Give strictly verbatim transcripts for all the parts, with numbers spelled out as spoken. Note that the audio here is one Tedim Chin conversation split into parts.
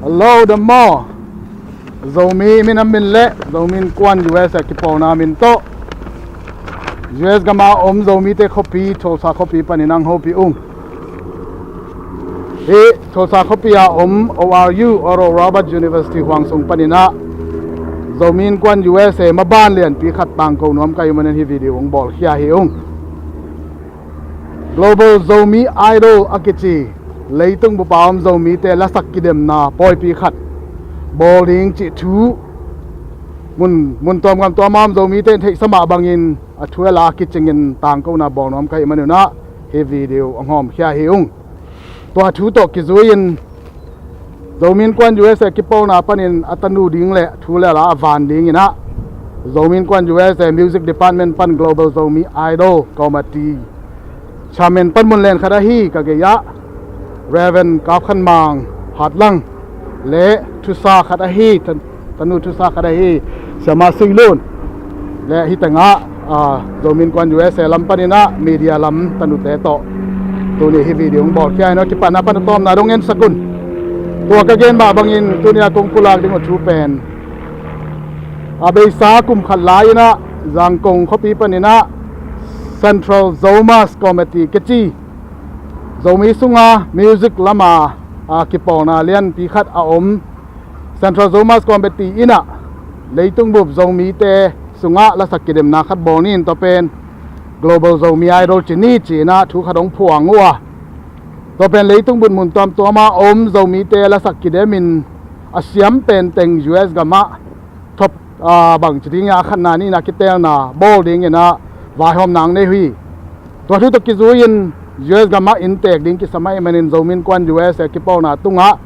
Hello, dam maw? Zomi minam min le Zomi Innkuan U S A kipawlna min tawh U S gama om Zomite khuapi, Tulsa khuapi panin ang hopih ung. Hih Tulsa khuapi a om O R U, Oral Roberts University huang sung paninah Zomi Innkuan U S A maban lianpi khat tangko nuam ka hih manin hih video hong bawlkhia hi ung. Global Zomi Idol a kici leitung bupa om Zomite lasak kidemna pawipi khat bawl ding cih thu mun, mun tuamgam tuama om Zomite in theihsa mah bangin a thu a la kicingin tangkona bawl nuam ka hih manunah hih video a hawmkhia hi ung. Tua thu tawh kizui-in Zomi Innkuan U S A kipawlna panin a tanu ding le thu le la a van dinginah Zomi Innkuan U S A Music Department pan Global Zomi Idol Committee chairman panmun len khat ahi ka gei-ah Reverend Kap Khan Mang Hatlang le thusa khat ahi, tanu thusa khat ahi Siama Sui Lun le hih tengah Zomi Innkuan U S A lam paninah media lam tanute tawh tuni hih video hong bawlkhia hi. Nua kipatna pan a tawmna dong ensak un. Tua ka gen mah bangin tuni a kong pulak ding uh thu pen a beisa kum khat lai-inah Zangkong khuapi paninah Central Zomas Committee kici Zomi sunga music lama a kipawlna lianpi khat a om Central Zomas Committee innah leitung bup Zomite sungah lasak kidemna khat bawl ni in tua pen Global Zomi Idol ci ni ci-inah thu khat hong phuang uh a, tua pen leitung bup mun tuamtuama om Zomite lasak kidemin a siam pen teng U S gamah thop bangci dingin a khatna nihna kitelna bawl dinginah vaihawmna ang nei uh hi. Tua thu tawh kizui-in U S gamah inntek ding kisam ahih manin Zomi Innkuan U S A kipawlna tungah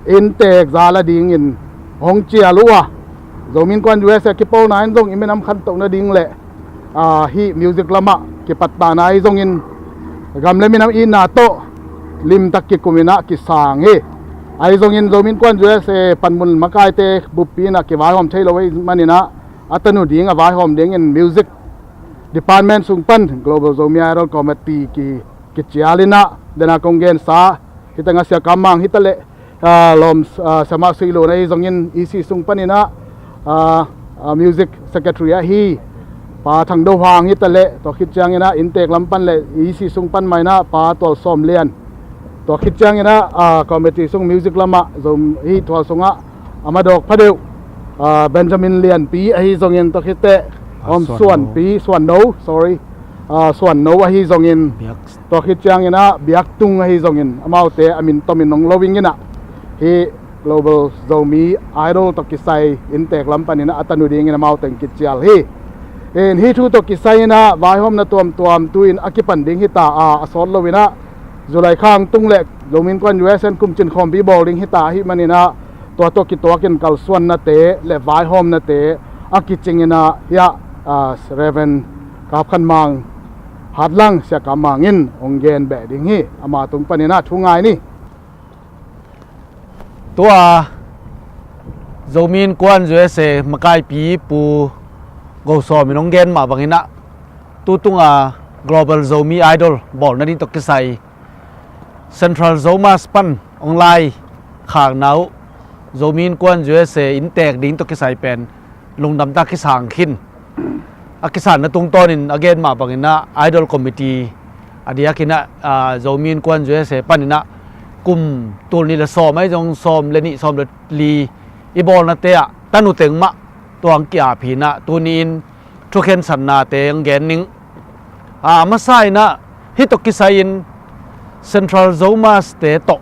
inntek za la dingin hong cial uh a, Zomi Innkuan U S A kipawlna in zong i minam khantoh nading le hih music lamah kipattana ahi zongin gam le minam itna tawh limtak kikuminah kisang hi. Ahi zongin Zomi Innkuan U S A panmun makaite buppi inah kivaihawm thei lo ahih maninah a tanu ding a vaihawm dingin music department sung pan Global Zomi Idol Committee ki, kicialinah dena kong gensa hih tengah Sia Kam Mang hitaleh lawm Siama Sui Lun ahi zongin E C sung paninah music secretary ahi Pa Thang Do Hang hitaleh tua khit cianginah inntek lam pan le E C sung pan mainah Pa Tual Sawm Lian, tua khit cianginah committee sung music lamah Zomi Tual sungah a madawk phadeuh Benjamin Lianpi ahi zongin tua khitteh om Suanpi, Suanno, sorry, Suanno ahi zongin tua khit cianginah Biaktung ahi zongin amaute a min tomin nong lo inginah hih Global Zomi Idol tawh kisai inntek lam paninah a tanu dingin amaute in kicial hi. In hih thu tawh kisai inah vaihawmna tuamtuam tu-in a kipan ding hita a, a sawt loinah July kha hong tung le Zomi Innkuan U S A in kumcin khawmpi bawl ding hita ahih maninah tua tawh kituakin kalsuannate le vaihawmnate a kicinginah hiah Reverend Kap Khan Mang Hatlang, Sia Kam Mang in hong gen beh ding hi. Ama tung paninah thu ngai ni. Tua Zomi Innkuan U S A makaipi Pu Go Sawm in hong gen mah banginah tutunga Global Zomi Idol bawl nading tawh kisai Central Zomas pan hong lai khakna uh Zomi Innkuan U S A inntek ding tawh kisai pen lungdamta kisang khin a kisanna tungtawnin a gen mah banginah Idol Committee a diakinah Zomi Innkuan U S A paninah kum tul nih le sawm ahi zong sawm le nih sawm le li i bawlnate ah tanu teng mah tuang ki-ap hinah tuni-in thukhensatnate hong gen ning. A masa inah hih tawh kisai-in Central Zomas te tawh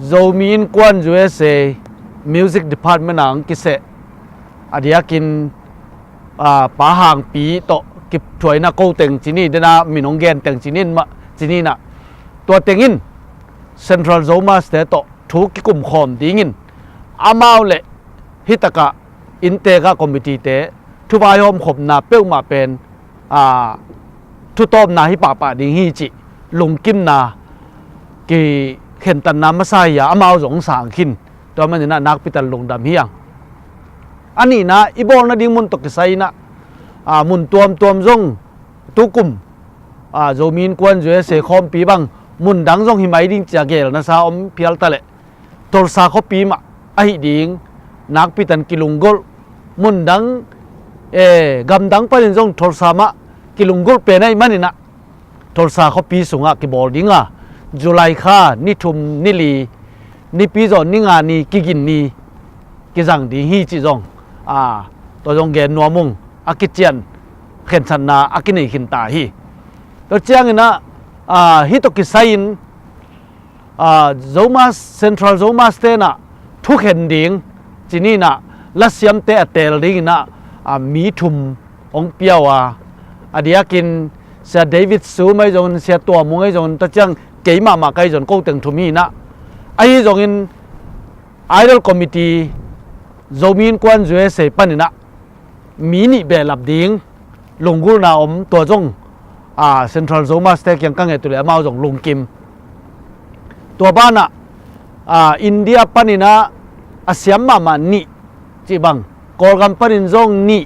Zomi Innkuan U S A Music Department ah hong kiseh a diakin Pa Hangpi tawh kithuaina ko teng ci ni, dena min hong gen teng ci ni mah ci ni inah tua teng in Central Zomas te tawh thu kikumkhawm dingin amau le hih takah inntek ah committee te thu vaihawm khopna peuhmah pen thutawpna hi pahpah ding hi cih lungkimna kikhentatna masa hi-a amau zong sang khin. Tua maninah nakpitak lungdam hi ang. A nihna i bawl nading mun tawh kisai inah mun tuamtuam zong tukum Zomi Innkuan U S A khawmpi bang mun dang zong hi mai ding cia gelnasa om phial taleh Tulsa khuapi mah ahi ding nakpi tan kilunggulh, mundang, eh, gamdang panin zong Tulsa mah kilunggulh pen ahi maninah Tulsa khuapi sungah kibawl dinga, July kha ni thum, ni li, nipi zawh ni nga ni kigin ni kizang ding hi cih zong, a, tua zong gen nuam ung, a kician khensatna a kinei khinta hi. Tua cianginah, a, hih tawh kisai-in, a, Zomas, Central Zomas tenah thukhen ding cininah lasiamte a teel dinginah, a, mi thum hong piau a, a diakin Sia David Sum ahi zongin, Sia Tua Mung ahi zongin, tua ciang keimahmah ka ahi zongin, ko teng thum hinah. Ahi zongin Idol Committee, Zomi Innkuan U S A paninah mi nih behlap ding lunggulhna om, tua zong, a, Central Zomas te kiang ka nget uh leh amau zong lungkim. Tua banah, a, India paninah a siam mahmah nih cih bang, Kawlgam panin zong nih,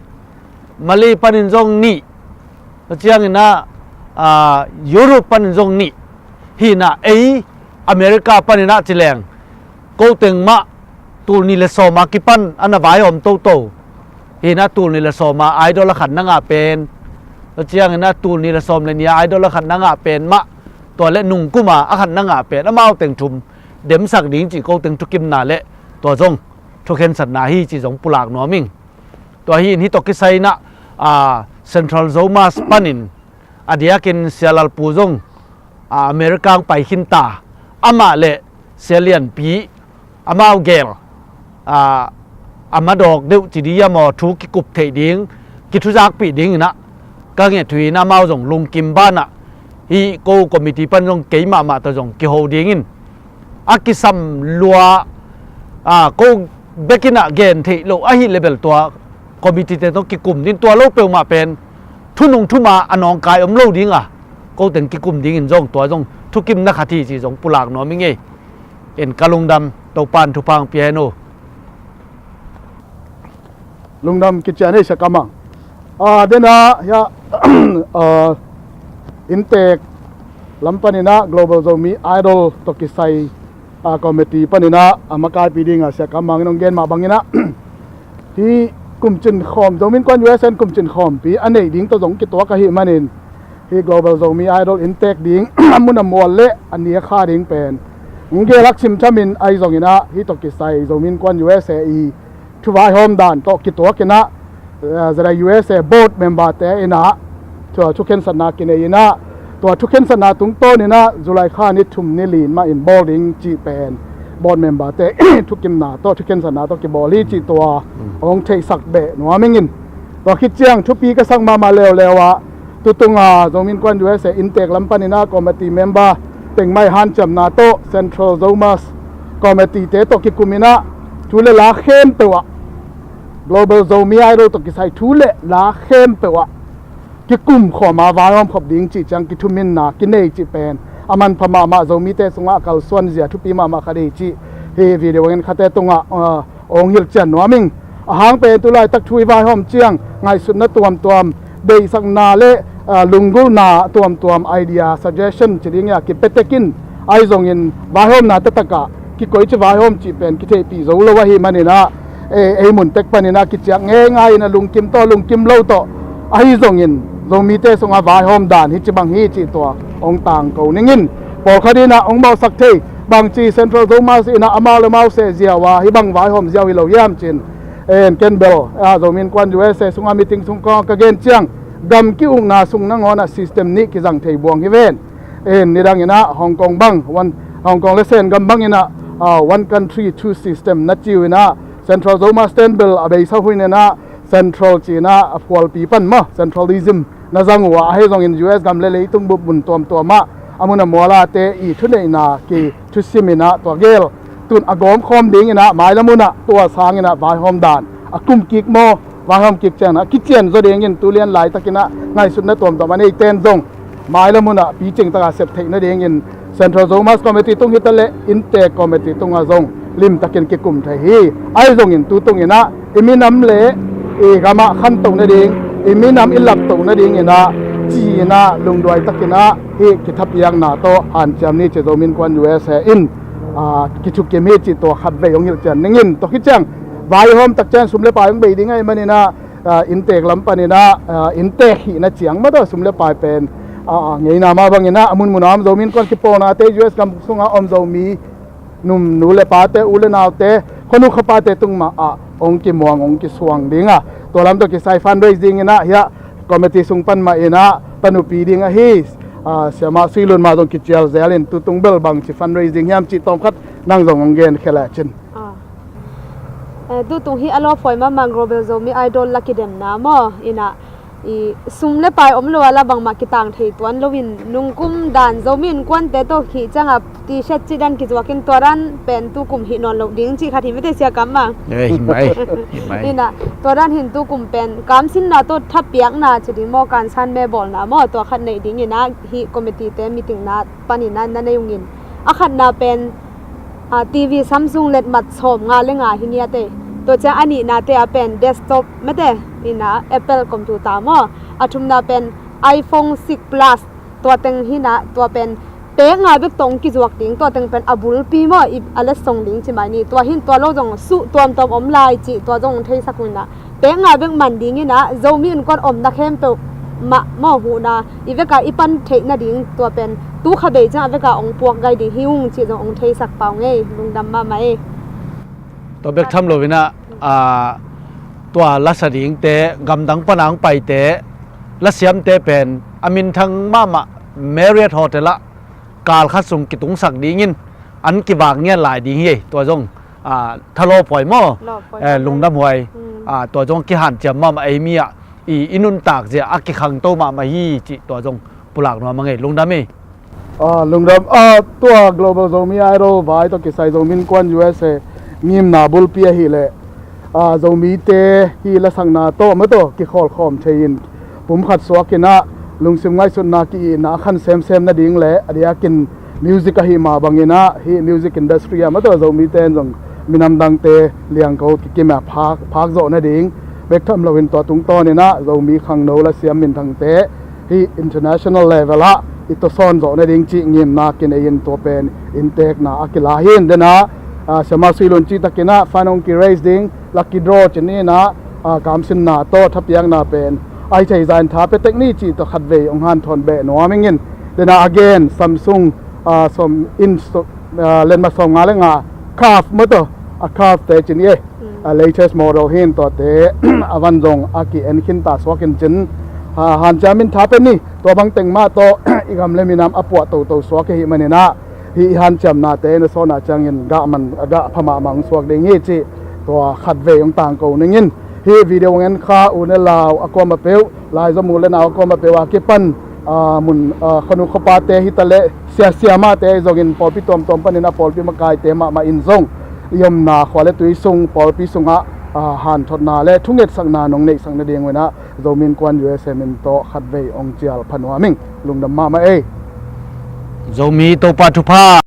Malay panin zong nih, tua cianginah, a, Europe panin zong nih hinah, ei America paninah ci leng ko teng mah tul nih le sawm a kipan a na vaihawm toto hinah, tul nih le sawm a Idol a khat na ngah pen, tua cianginah tul nih le sawm le nih a Idol a khat na ngah pen mah, tua le nungkum a a khat na ngah pen, amau teng thum demsak ding cih ko teng thukimna le tua zong thukhensatna hi cih zong pulak nuam ing. Tua hi-in hih tawh kisai-inah, a, Central Zomas panin a diakin Sia Lal Pu zong, a, America hong pai khinta, amah le Sia Lian Pi, amau gel, a, a madawk deuh ci dih hiam aw, thu kikup theih ding, kithuzakpih dinginah ka nget uh hi-in, amau zong lungkim banah hih ko committee pan zong keimahmah tawh zong kiho dingin, a kisam lua, a, ko bekinah gen theih loh ahih le bel tua committee te tawh kikum ding, tua lo peuhmah pen thunung thuma a nawngkai om lo dinga, ko teng kikum dingin zong tua zong thukimna khat hi cih zong pulak nuam ing ei. En ka lungdam, Topan thupha hong pia hen uh. Lungdam kician ei Sia Kam Mang. A, dena, ya, a, inntek lam paninah Global Zomi Idol tawh kisai, a, committee paninah a makaipi dinga Sia Kam Mang in hong gen mah banginah hih kumcin khawm, Zomi Innkuan U S A in kumcin khawmpi a neih ding tawh zong kituak ahih manin, hih Global Zomi Idol inntek ding a mun a mual le a ni a kha ding pen hong gelak simthamin, ahi zonginah hih tawh kisai Zomi Innkuan U S A i thuvaihawm dan tawh kituakinah, eh, Z I U S A board member te inah tua thukhensatna kinei inah, tua thukhensatna tungtawninah July kha ni thum ni li mah in bawl ding cih pen board member te thukimna tawh, thukhensatna tawh kibawl hi cih tua hong theihsak beh nuam ingin. Tua khit ciang thupi ka sak mahmah leuleu ah, tutunga Zomi Innkuan U S A inntek lam paninah committee member teng mah i hanciamna tawh Central Zomas committee te tawh kikuminah thu le la khempeuh ah, Global Zomi Idol tawh kisai thu le la khempeuh ah kikum khawma vaihawm khop ding cih ciang kithuminna kinei cih pen a manpha mahmah, Zomite sungah a kalsuanzia thupi mahmah khat hi cih hih video ngen khate tungah, a, hong hilhcian nuam ing. A hang pen tu laitak thu i vaihawm ciang ngaihsutna tuamtuam, deihsakna le, a, lunggulhna tuamtuam, idea, suggestion ci ding a kipetek in, ahi zongin vaihawmna taktakah kikoici vaihawm cih pen kitheihpih zo lo ahih maninah, e, ei mun tek paninah kiciak ngeingai inah lungkim tawh lungkim lo tawh, ahi zongin Zomite sungah vaihawm dan hih ci bang hi cih tua hong tangko ningin. Pawlkhat inah hong mawhsak thei, bangci Central Zomas inah amau le amau seh ziau a hih bang vaihawm ziau hi lo hiam cin. En ken bel, a, Zomi Innkuan U S A sungah meeting sung ka, ka gen ciang, gam ki-ukna sung nangawnah system nih kizang thei buang hi ven. En nidanginah Hong Kong bang, one, Hong Kong le Sengam banginah, a, one country, two system na ci uh inah, Central Zomas ten bel a beisa hun inah Central cinah a phualpi pan maw, centralism na zang uh ah, ahi zongin U S gam le leitung bup mun tuamtuamah a mun a mualate i thuneihna kithusiminah tua gel tun a gawmkhawm dinginah mailam hunah tua sanginah vaihawm dan a kum kik maw, vaihawm kik cianah kician zaw dingin tulian laitakinah ngaihsutna tuamtuam a neiten zong mailam hunah picing takah sep theih nadingin Central Zomas Committee tung hitaleh inntek committee tungah zong limtakin kikum thei hi. Ahi zongin tutunginah i minam le i gamah khantoh nading, i minam i laptoh nadinginah ci-inah lungduai takinah hih kithapiakna tawh hanciam ni ci Zomi Innkuan U S A in ah, kithukim hi cih tua khatvei hong hilh cian ning in. Tua khit ciang vai hawm tak ciang sum le pai hong bei ding ahih manin ah, ah, inntek lam panin ah, ah, inntek hihna ciang mah tawh sum le pai pen, ah, ngeina mah bangin ah a munmun a om Zomi Innkuan kipawlnate, U S gam sungah om Zomi num nu le pate, u le naute, khuanu khuapate tung mah ah hong kimuang, hong kisuang ding a, tua lam tawh kisai fundraise dingin ah hiah committee sung pan mah in ah panupi ding ahi, ah, Siamah Sui Lun mah zong kicial zel in tutung bel bangci fundraise ding hiam cih tawmkhat nang zong hong genkhia lecin. Ah. Eh, tutung hi a lawphuai mahmah Global Zomi Idol la kidemna maw? In ah, i sum le pai om lo a la bangmah kitang thei tuan loin nungkum dan Zomi Innkuante tawh khih ciangah T-shirt cih dan kizuakin tua dan pen tukum hih nawn loh ding cih khat hi mate Sia Kam mah. Eh, hi mai, hi mai. In ah, tua dan hin tukum pen kamsinna tawh thapiakna ci ding maw, kansan me bawlna maw, tua khat neih dingin ah hih committee-te meeting-na panin ah na nei ungin. A khatna pen, ah, T V Samsung letmat sawmnga le nga hi ngiat ei. Tua ciang a nihnate ah pen desktop mate, in ah Apple computer maw. A thumna pen iPhone six Plus, tua teng hi in ah, tua pen pek nga bek tawh hong kizuak ding, tua teng pen a bulpi maw, i a letsong ding ci mai ni. Tua hin tua lo zong suh tuamtuam om lai cih tua zong hong theisak un ah, pek nga bek man dingin ah Zomi Innkuan omna khempeuh mah maw, huhna i vekah i pan theih nading tua pen tu kha bei ciang a vekah hong puak gai ding hi ung cih zong hong theisak pah ung ei. Lungdam mahmah ei. Tua bek tham loin ah, ah, tua lasa dingte, gamdang pana hong paite, lasiamte pen a minthang mahmah Marriott Hotel ah kal khat sung kitungsak dingin an kivak ngiat lai ding hi ei. Tua zong, ah, thalawphuai maw? Lawphuai. Eh, mahmah. Lungdamhuai. Hmm. Ah, tua zong kihanciam mahmah ei mi ah i, i nuntak zia a kikhangto mahmah hi cih tua zong pulak nuam a ngei. Lungdam ei. Ah, lungdam. Ah, tua Global Zomi Idol vai tawh kisai Zomi Innkuan U S A ngimna bulpi ahih leh, ah, Zomite hih lasakna tawh mah tawh kikhawlkhawm thei-in pumkhat suakin ah lungsim ngaihsutna ki-itna a khan semsem nading le a diakin music ahih mah bangin ah hih music industry ah mah tawh Zomite in zong minam dangte liangko kikim a phak, phak zawh nading bek tham loin tua tungtawnin ah Zomi khangno lasiam minthangte hih international level ah i tawsawn zawh nading cih ngimna kinei-in tua pen inntekna a kila hi. In den ah, ah, Siamah Sui Lun cih takin ah fund hong ki-raise ding, lucky draw ci-in ah, ah, kamsinna tawh thapiakna pen a hi thei zah in tha pia tek ni cih tawh khatvei hong hanthawn beh nuam ing in. Den ah again Samsung, ah, sawm in so-, ah, letmat sawmnga le nga Curve mah tawh, a Curve te ci-in ei. Mm. A latest model hi in tuate a van zong a ki-en khin ta suak in cin, ah, hanciamin tha pia ni. Tua bang teng mah tawh i gam le minam a puah toto suak ahih manin ah hih i hanciamnate na sawn ah ciangin gah man, gah pha mahmah hong suak ding hi cih tua khatvei hong tangko ning in. Hih video hong en kha u ne lau a kuamah peuh, laizaw mu le nau a kuamah peuh a kipan, ah, mun, ah, khuanu khuapate hi ta leh sia siamahte zongin pawlpi tuamtuam panin a pawlpi makaite mahmah in zong i omna khua le tui sung pawlpi sungah, ah, hanthotna le thungetsakna nong neihsak nading un ah Zomi Innkuan U S A min tawh khatvei hong cial pha nuam ing. Lungdam mahmah ei. Zomi Topa thupha.